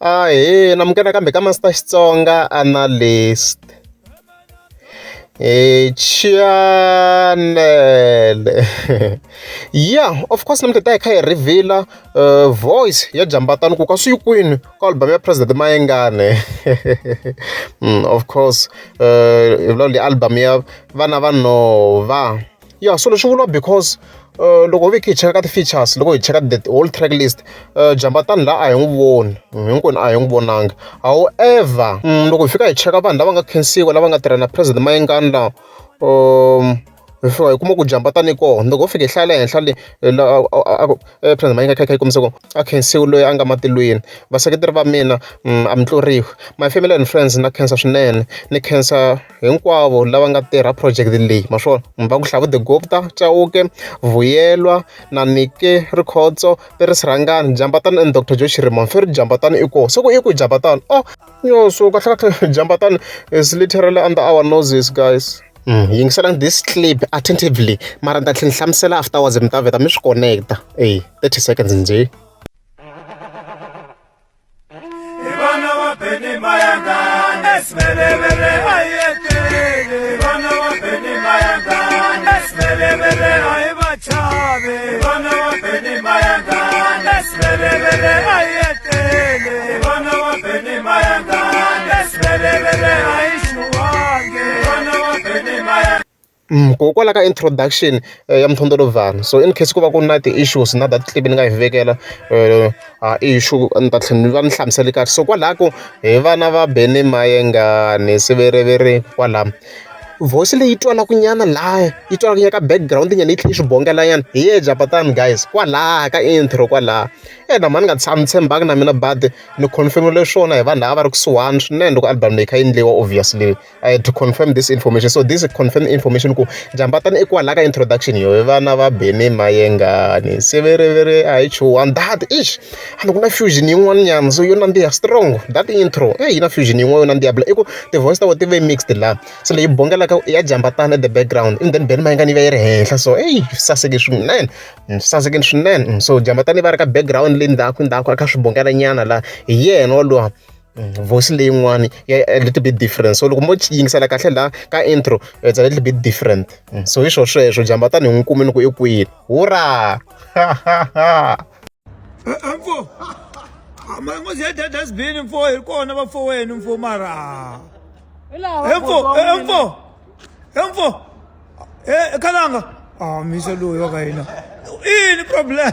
Ahee namukela kambe ka Master Xitsonga Analyst channel ya of course namuntlha hi ta hi kha hi reveal-a voice ya Jambatani ku kasi yi kwini ka album ya President Mayengani of course hi vulavula hi album ya Vana Va Nhova. Ya so leswi vuriwa because loko ho ve hi kha hi cheka ka ti-features loko hi cheka the whole track list Jambatani laha a hi n'wi voni hinkwenu a hi n'wi vonanga however loko hi fika hi cheka vanhu lava nga khensiwa lava nga tirha na President Mayengani laha hi fika hi kuma ku Jambatani yi kona loko ho fika hi hlayela henhla le a ku President Mayengani kha yi kha yi kombisa ku a khensiwi loyi a nga matilweni vaseketeri va mina a mi tluriwi my family and friends na khensa swinene ni khensa. Hinkwavo lava nga tirha project leyi ma swi vona va ku Hlavu the Gupta Chauke Vuyelwa na Nike Rikhotso Peris Rhangani Jambatani and Doctor Joe Shirimani fe ri Jambatani i kona se ku i ku Jambatani oh yo so kahle kahle Jambatani is literally under our noses guys. Yingiselani this clip attentively mara ni ta tlhela ni hlamusela afterwards mi ta vheta mi swi connect-a e 30 seconds njhe. Vana va Benny Mayengani Sivelevele a hi etleli Vana va Benny Mayengani Sivelevele a hi va chavi Vana va Benny Mayengani Sivelevele a hi etleli Vana va Benny Mayengani Sivelevele a hi xuwangi Vana va Benny Mayengani Hikokwalaho ka introduction ya Mthondolovhana so in case ku va ku ri na ti-issues na that clip ni nga yi vekela a issue ni ta tlhela ni va ni hlamusele kahle so kwalaya ku hi vana va Benny Mayengani siveriveri kwalaya voice leyi twalaka nyana laya yi twalaka nyana ka background nyana yi tlhela yi swi bongela nyana hi yehe Jabatani guys kwalaya ka intro kwalaya ina mhani ni nga a ni tshembanga na mina but ni confirm-ile swona hi vanhu lava va ri kusuhani swinene loko album leyi kha yi endliwa obviously. I had to confirm this information. So this is confirmed information ku Jambatani i kwala ka introduction yo vana va Benny Mayengani siveriveri a hi chuwani that ish and ku na fusion yin'wana nyana so yo nandziha strong that intro e yi na fusion yin'wana yo nandziha i ku ti-voice ta vona ti ve mixed laha se leyi bongelaka ya Jambatani at the background and then Benny Mayengani yi va yi ri henhla so eyi saseke swinene sasekile swinene so Jambatani va ri ka background le ndzhaku ndzhaku a kha swi bongela nyana laha hi yena walowa voice leyin'wani ya a little bit different so loko mo yingisela kahle la ka intro it's a little bit different so hi swo sweswo Jambatani hi n'wi kumile ku i kwini hurra mfo mangozi ya dustbin mfo hi kona vafowenu mfo mara mfo mfo mfo e khalanga ah misa loyi wa ka hina ini problem.